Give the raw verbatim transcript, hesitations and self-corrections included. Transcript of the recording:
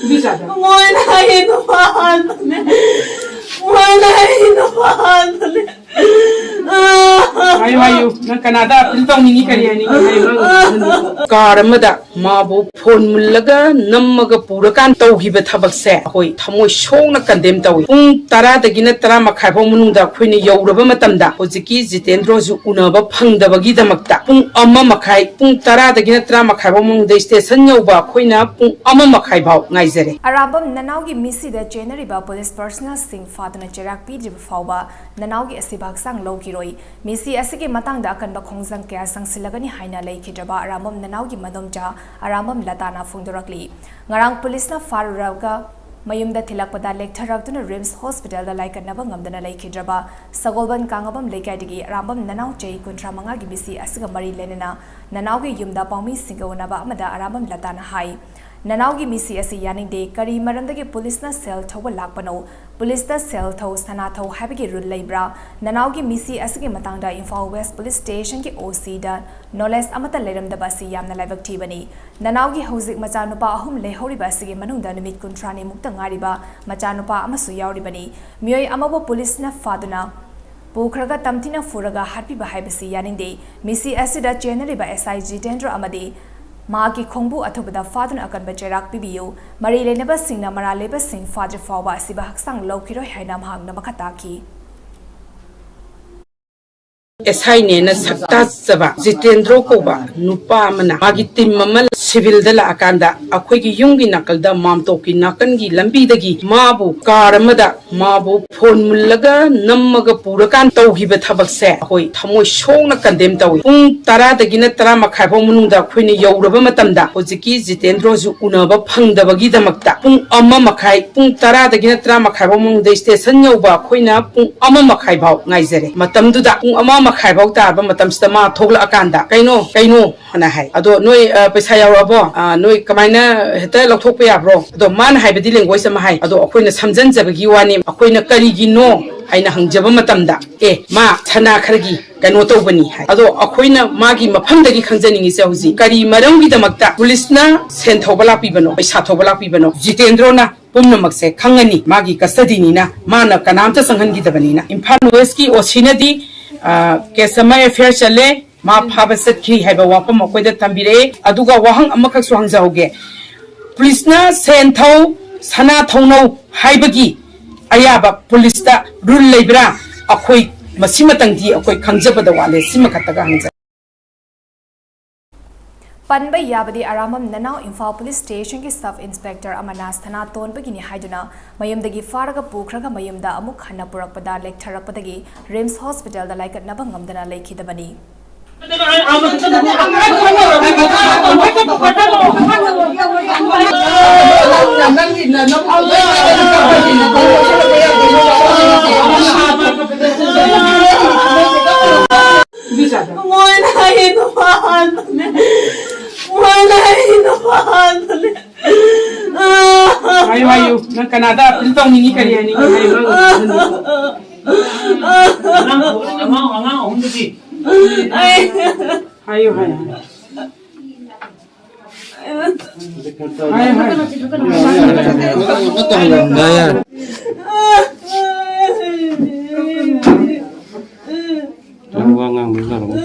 ꯃꯣꯏꯅ ꯑꯩ ꯅꯨꯄꯥ ꯍꯥꯟꯕꯅꯦ꯫ ꯃꯣꯏꯅ ꯑꯩ ꯅꯨꯄꯥ ꯍꯥꯟꯕꯅꯦ꯫ ꯍꯥꯏꯌꯨ, ꯍꯥꯏꯌꯨ꯫ ꯅꯪ ꯀꯅꯥꯗ ꯑꯄꯤꯜ ꯇꯧꯅꯤꯡꯉꯤ? ꯀꯔꯤ ꯍꯥꯏꯅꯤꯡꯉꯤ? ꯍꯥꯏꯌꯨ, ꯍꯥꯏꯌꯨ꯫ ꯀꯥꯔ ꯑꯃꯗ ꯃꯥꯕꯨ ꯐꯣꯟ ꯃꯨꯜꯂꯒ ꯅꯝꯃꯒ ꯄꯨꯔꯀꯥꯟ ꯇꯧꯈꯤꯕ ꯊꯕꯛꯁꯦ ꯑꯩꯈꯣꯏ ꯊꯃꯣꯏ ꯁꯣꯛꯅ ꯀꯟꯗꯦꯝ ꯇꯧꯏ꯫ ꯄꯨꯡ ꯇꯔꯥꯗꯒꯤꯅ ꯇꯔꯥ ꯃꯈꯥꯏ ꯐꯥꯎ ꯃꯅꯨꯡꯗ ꯑꯩꯈꯣꯏꯅ ꯌꯧꯔꯕ ꯃꯇꯝꯗ ꯍꯧꯖꯤꯛꯀꯤ ꯖꯤꯇꯦꯟꯗ꯭ꯔꯣꯁꯨ ꯎꯅꯕ ꯐꯪꯗꯕꯒꯤꯗꯃꯛꯇ ꯄꯨꯡ ꯑꯃ ꯃꯈꯥꯏ, ꯄꯨꯡ ꯇꯔꯥꯗꯒꯤꯅ ꯇꯔꯥ ꯃꯈꯥꯏ ꯐꯥꯎ ꯃꯅꯨꯡꯗ ꯁ꯭ꯇꯦꯁꯟ ꯌꯧꯕ ꯑꯩꯈꯣꯏꯅ ꯄꯨꯡ ꯑꯃ ꯃꯈꯥꯏ ꯐꯥꯎ ꯉꯥꯏꯖꯔꯦ꯫ ꯑꯔꯥꯝꯕꯝ ꯅꯅꯥꯎꯒꯤ ꯃꯤꯁꯤꯗ ꯆꯦꯟꯅꯔꯤꯕ ꯄꯨꯂꯤꯁ ꯄꯔꯁꯅꯦꯜꯁꯤꯡ ꯐꯥꯗꯨꯅ ꯆꯩꯔꯥꯛ ꯄꯤꯗ꯭ꯔꯤꯕ ꯐꯥꯎꯕ ꯅꯅꯥꯎꯒꯤ ꯑꯁꯤꯕ ꯍꯛꯆꯥꯡ ꯂꯧꯈꯤꯔꯣꯏ꯫ ꯃꯤꯁꯤ ꯑꯁꯤꯒꯤ ꯃꯇꯥꯡꯗ ꯑꯀꯟꯕ ꯈꯣꯡꯖꯪ ꯀꯌꯥ ꯆꯪꯁꯤꯜꯂꯒꯅꯤ ꯍꯥꯏꯅ ꯂꯩꯈꯤꯗ꯭ꯔꯕ ꯑꯔꯥꯝꯕꯝ ꯅꯅꯥꯎꯒꯤ ꯃꯗꯣꯝꯆꯥ ꯑꯔꯥꯝꯕꯝ ꯂꯇꯥꯅ ꯐꯣꯡꯗꯣꯔꯛꯂꯤ꯫ ꯉꯔꯥꯡ ꯄꯨꯂꯤꯁꯅ ꯐꯥꯔꯨꯔꯒ ꯃꯌꯨꯝꯗ ꯊꯤꯜꯂꯛꯄꯗ ꯂꯦꯛꯊꯔꯛꯇꯨꯅ ꯔꯤꯝꯁ ꯍꯣꯁꯄꯤꯇꯥꯜꯗ ꯂꯥꯏꯀꯠꯅꯕ ꯉꯝꯗꯅ ꯂꯩꯈꯤꯗ꯭ꯔꯕ ꯁꯒꯣꯜꯕꯟ ꯀꯥꯡꯉꯕꯝ ꯂꯩꯀꯥꯏꯗꯒꯤ ꯑꯔꯥꯝꯕꯝ ꯅꯅꯥꯎ ꯆꯍꯤ ꯀꯨꯟꯊ꯭ꯔꯥ ꯃꯉꯥꯒꯤ ꯃꯤꯁꯤ ꯑꯁꯤꯒ ꯃꯔꯤ ꯂꯩꯅꯅ ꯅꯅꯥꯎꯒꯤ ꯌꯨꯝꯗ ꯄꯥꯎꯃꯤꯁꯤꯡꯒ ꯎꯅꯕ ꯑꯃꯗ ꯑꯔꯥꯝꯕꯝ ꯂꯇꯥꯅ ꯍꯥꯏ, ꯅꯅꯥꯎꯒꯤ ꯃꯤꯁꯤ ꯑꯁꯤ ꯌꯥꯅꯤꯡꯗꯦ꯫ ꯀꯔꯤ ꯃꯔꯝꯗꯒꯤ ꯄꯨꯂꯤꯁꯅ ꯁꯦꯜ ꯊꯧꯕ ꯂꯥꯛꯄꯅꯣ? ꯄꯨꯂꯤꯁꯇ ꯁꯦꯜ ꯊꯧ, ꯁꯅꯥ ꯊꯧ ꯍꯥꯏꯕꯒꯤ ꯔꯨꯜ ꯂꯩꯕ꯭ꯔꯥ? ꯅꯅꯥꯎꯒꯤ ꯃꯤꯁꯤ ꯑꯁꯤꯒꯤ ꯃꯇꯥꯡꯗ ꯏꯝꯐꯥꯜ ꯋꯦꯁ ꯄꯨꯂꯤꯁ ꯁ꯭ꯇꯦꯁꯟꯒꯤ ꯑꯣ ꯁꯤꯗ ꯅꯣꯂꯦꯖ ꯑꯃꯠꯇ ꯂꯩꯔꯝꯗꯕ ꯑꯁꯤ ꯌꯥꯝꯅ ꯂꯥꯏꯕꯛ ꯊꯤꯕꯅꯤ꯫ ꯅꯅꯥꯎꯒꯤ ꯍꯧꯖꯤꯛ ꯃꯆꯥꯅꯨꯄꯥ ꯑꯍꯨꯝ ꯂꯩꯍꯧꯔꯤꯕ ꯑꯁꯤꯒꯤ ꯃꯅꯨꯡꯗ ꯅꯨꯃꯤꯠ ꯀꯨꯟꯊ꯭ꯔꯥꯅꯤꯃꯨꯛꯇ ꯉꯥꯏꯔꯤꯕ ꯃꯆꯥꯅꯨꯄꯥ ꯑꯃꯁꯨ ꯌꯥꯎꯔꯤꯕꯅꯤ꯫ ꯃꯤꯑꯣꯏ ꯑꯃꯕꯨ ꯄꯨꯂꯤꯁꯅ ꯐꯥꯗꯨꯅ ꯄꯨꯈ꯭ꯔꯒ ꯇꯝꯊꯤꯅ ꯐꯨꯔꯒ ꯍꯥꯠꯄꯤꯕ ꯍꯥꯏꯕꯁꯤ ꯌꯥꯅꯤꯡꯗꯦ꯫ ꯃꯤꯁꯤ ꯑꯁꯤꯗ ꯆꯦꯟꯅꯔꯤꯕ ꯑꯦꯁ ꯑꯥꯏ ꯖꯤꯇꯦꯟꯗ꯭ꯔ ꯑꯃꯗꯤ ꯃꯍꯥꯛꯀꯤ ꯈꯣꯡꯕꯨ ꯑꯊꯨꯕꯗ ꯐꯥꯗꯨꯅ ꯑꯀꯟꯕ ꯆꯩꯔꯥꯛ ꯄꯤꯕꯤꯌꯨ꯫ ꯃꯔꯤ ꯂꯩꯅꯕꯁꯤꯡꯅ ꯃꯔꯥꯜ ꯂꯩꯕꯁꯤꯡ ꯐꯥꯗ꯭ꯔꯤ ꯐꯥꯎꯕ ꯑꯁꯤꯕ ꯍꯛꯆꯥꯡ ꯂꯧꯈꯤꯔꯣꯏ ꯍꯥꯏꯅ ꯃꯍꯥꯛꯅ ꯃꯈꯥ ꯇꯥꯈꯤ꯫ ꯑꯦꯁ ꯑꯥꯏꯅꯦꯅ ꯁꯛꯇꯥꯛꯆꯕ ꯖꯤꯇꯦꯟꯗ꯭ꯔꯣ ꯀꯧꯕ ꯅꯨꯄꯥ ꯑꯃꯅ ꯃꯥꯒꯤ ꯇꯤꯝ ꯑꯃ ꯁꯤꯚꯤꯜꯗ ꯂꯥꯛꯑꯀꯥꯟꯗ ꯑꯩꯈꯣꯏꯒꯤ ꯌꯨꯝꯒꯤ ꯅꯥꯀꯜꯗ ꯃꯥꯝꯇꯣꯛꯀꯤ ꯅꯥꯀꯟꯒꯤ ꯂꯝꯕꯤꯗꯒꯤ ꯃꯥꯕꯨ ꯀꯥꯔ ꯑꯃꯗ ꯃꯥꯕꯨ ꯐꯣꯟ ꯃꯨꯜꯂꯒ ꯅꯝꯃꯒ ꯄꯨꯔꯀꯥꯟ ꯇꯧꯈꯤꯕ ꯊꯕꯛꯁꯦ ꯑꯩꯈꯣꯏ ꯊꯃꯣꯏ ꯁꯣꯛꯅ ꯀꯟꯗꯦꯝ ꯇꯧꯏ꯫ ꯄꯨꯡ ꯇꯔꯥꯗꯒꯤꯅ ꯇꯔꯥ ꯃꯈꯥꯏ ꯐꯥꯎ ꯃꯅꯨꯡꯗ ꯑꯩꯈꯣꯏꯅ ꯌꯧꯔꯕ ꯃꯇꯝꯗ ꯍꯧꯖꯤꯛꯀꯤ ꯖꯤꯇꯦꯟꯗ꯭ꯔꯣꯁꯨ ꯎꯅꯕ ꯐꯪꯗꯕꯒꯤꯗꯃꯛꯇ ꯄꯨꯡ ꯑꯃ ꯃꯈꯥꯏ, ꯄꯨꯡ ꯇꯔꯥꯗꯒꯤꯅ ꯇꯔꯥ ꯃꯈꯥꯏ ꯐꯥꯎ ꯃꯅꯨꯡꯗ ꯁ꯭ꯇꯦꯁꯟ ꯌꯧꯕ ꯑꯩꯈꯣꯏꯅ ꯄꯨꯡ ꯑꯃ ꯃꯈꯥꯏ ꯐꯥꯎ ꯉꯥꯏꯖꯔꯦ꯫ ꯃꯇꯝꯗꯨꯗ ꯄꯨꯡ ꯑꯃ ꯃꯈꯥꯏ ꯐꯥꯎ ꯇꯥꯔꯕ ꯃꯇꯝꯁꯤꯗ ꯃꯥ ꯊꯣꯛꯂꯛꯑꯀꯥꯟꯗ, "ꯀꯩꯅꯣ, ꯀꯩꯅꯣ?" ꯑꯅ ꯍꯥꯏ꯫ "ꯑꯗꯣ ꯅꯣꯏ, ꯑ, ꯄꯩꯁꯥ ꯌꯥꯎꯔꯛꯑꯕꯣ? ꯑ, ꯅꯣꯏ ꯀꯃꯥꯏꯅ ꯍꯦꯛꯇ ꯂꯧꯊꯣꯛꯄ ꯌꯥꯕ꯭ꯔꯣ?" ꯑꯗꯣ ꯃꯥꯅ ꯍꯥꯏꯕꯗꯤ ꯂꯦꯡꯒ꯭ꯋꯦꯖ ꯑꯃ ꯍꯥꯏ꯫ ꯑꯗꯣ ꯑꯩꯈꯣꯏꯅ ꯁꯝꯖꯟꯖꯕꯒꯤ ꯋꯥꯅꯤ꯫ ꯑꯩꯈꯣꯏꯅ ꯀꯔꯤꯒꯤꯅꯣ ꯑꯩꯅ ꯍꯪꯖꯕ ꯃꯇꯝꯗ, "ꯑꯦ, ꯃꯥ ꯁꯅꯥ ꯈꯔꯒꯤ ꯀꯩꯅꯣ ꯇꯧꯕꯅꯤ" ꯍꯥꯏ꯫ ꯑꯗꯣ ꯑꯩꯈꯣꯏꯅ ꯃꯥꯒꯤ ꯃꯐꯝꯗꯒꯤ ꯈꯪꯖꯅꯤꯡꯉꯤꯁꯦ ꯍꯧꯖꯤꯛ ꯀꯔꯤ ꯃꯔꯝꯒꯤꯗꯃꯛꯇ ꯄꯨꯂꯤꯁꯅ ꯁꯦꯟ ꯊꯧꯕ ꯂꯥꯛꯄꯤꯕꯅꯣ, ꯄꯩꯁꯥ ꯊꯧꯕ ꯂꯥꯛꯄꯤꯕꯅꯣ? ꯖꯤꯇꯦꯟꯗ꯭ꯔꯣꯅ ꯄꯨꯝꯅꯃꯛꯁꯦ ꯈꯪꯉꯅꯤ, ꯃꯥꯒꯤ ꯀꯁꯇꯗꯤꯅꯤꯅ, ꯃꯥꯅ ꯀꯅꯥꯝꯇ ꯆꯪꯍꯟꯈꯤꯗꯕꯅꯤꯅ꯫ ꯏꯝꯐꯥꯜ ꯋꯦꯁꯀꯤ ꯑꯣ ꯁꯤꯅꯗꯤ, ꯑ, ꯀꯦꯁ ꯑꯃ ꯑꯦꯐ ꯑꯥꯏ ꯑꯥꯔ ꯆꯜꯂꯦ, ꯃꯥ ꯐꯥꯕ ꯆꯠꯈꯤ ꯍꯥꯏꯕ ꯋꯥꯐꯝ ꯑꯩꯈꯣꯏꯗ ꯊꯝꯕꯤꯔꯛꯑꯦ꯫ ꯑꯗꯨꯒ ꯋꯥꯍꯪ ꯑꯃꯈꯛꯁꯨ ꯍꯪꯖꯍꯧꯒꯦ, ꯄꯨꯂꯤꯁꯅ ꯁꯦꯟ ꯊꯧ, ꯁꯅꯥ ꯊꯧꯅꯧ ꯍꯥꯏꯕꯒꯤ ꯑꯌꯥꯕ ꯄꯨꯂꯤꯁꯇ ꯔꯨꯜ ꯂꯩꯕ꯭ꯔꯥ? ꯑꯩꯈꯣꯏ ꯃꯁꯤꯃꯇꯪꯗꯤ ꯑꯩꯈꯣꯏ ꯈꯪꯖꯕꯗ ꯋꯥꯠꯂꯦ, ꯁꯤꯃꯈꯛꯇꯒ ꯍꯪꯖꯒꯦ꯫ ꯄꯟꯕ ꯌꯥꯕꯗꯤ ꯑꯔꯥꯝꯕꯝ ꯅꯅꯥꯎ ꯏꯝꯐꯥꯜ ꯄꯨꯂꯤꯁ ꯁ꯭ꯇꯦꯁꯟꯒꯤ ꯁꯕ ꯏꯟꯁꯄꯦꯛꯇꯔ ꯑꯃꯅ ꯁꯅꯥ ꯇꯣꯟꯕꯒꯤꯅꯤ ꯍꯥꯏꯗꯨꯅ ꯃꯌꯨꯝꯗꯒꯤ ꯐꯥꯔꯒ ꯄꯨꯈ꯭ꯔꯒ ꯃꯌꯨꯝꯗ ꯑꯃꯨꯛ ꯍꯟꯅ ꯄꯨꯔꯛꯄꯗ ꯂꯦꯛꯊꯔꯛꯄꯗꯒꯤ ꯔꯤꯝꯁ ꯍꯣꯁꯄꯤꯇꯥꯜꯗ ꯂꯥꯏꯀꯠꯅꯕ ꯉꯝꯗꯅ ꯂꯩꯈꯤꯗꯕꯅꯤ꯫ ꯃꯣꯏꯅ ꯑꯩ ꯅꯨꯄꯥ ꯍꯥꯠꯄꯅꯦ꯫ ꯃꯣꯏꯅ ꯑꯩ ꯅꯨꯄꯥ ꯍꯥꯠꯄꯅꯦ꯫ ꯍꯥꯏꯌꯨ, ꯍꯥꯏꯌꯨ꯫ ꯅꯪ ꯀꯅꯥꯗ ꯑꯄꯤꯜ ꯇꯧꯅꯤꯡꯉꯤ? ꯀꯔꯤ ꯍꯥꯏꯅꯤꯡꯉꯤ? ꯍꯥꯏꯌꯨ, ꯍꯥꯏꯌꯨ꯫ ꯑꯉꯥꯡ, ꯑꯉꯥꯡ ꯑꯍꯨꯝꯗꯨꯗꯤ? ꯑꯩ ꯍꯥꯏꯌꯨ, ꯍꯥꯏꯌꯨ꯫ ꯍꯥꯏꯌꯨ, ꯍꯥꯏꯌꯨ꯫ ꯌꯥꯔꯦ, ꯌꯥꯔꯦ꯫ ꯅꯪ ꯋꯥ ꯉꯥꯡꯕ ꯌꯥꯔꯝꯃꯣꯏ꯫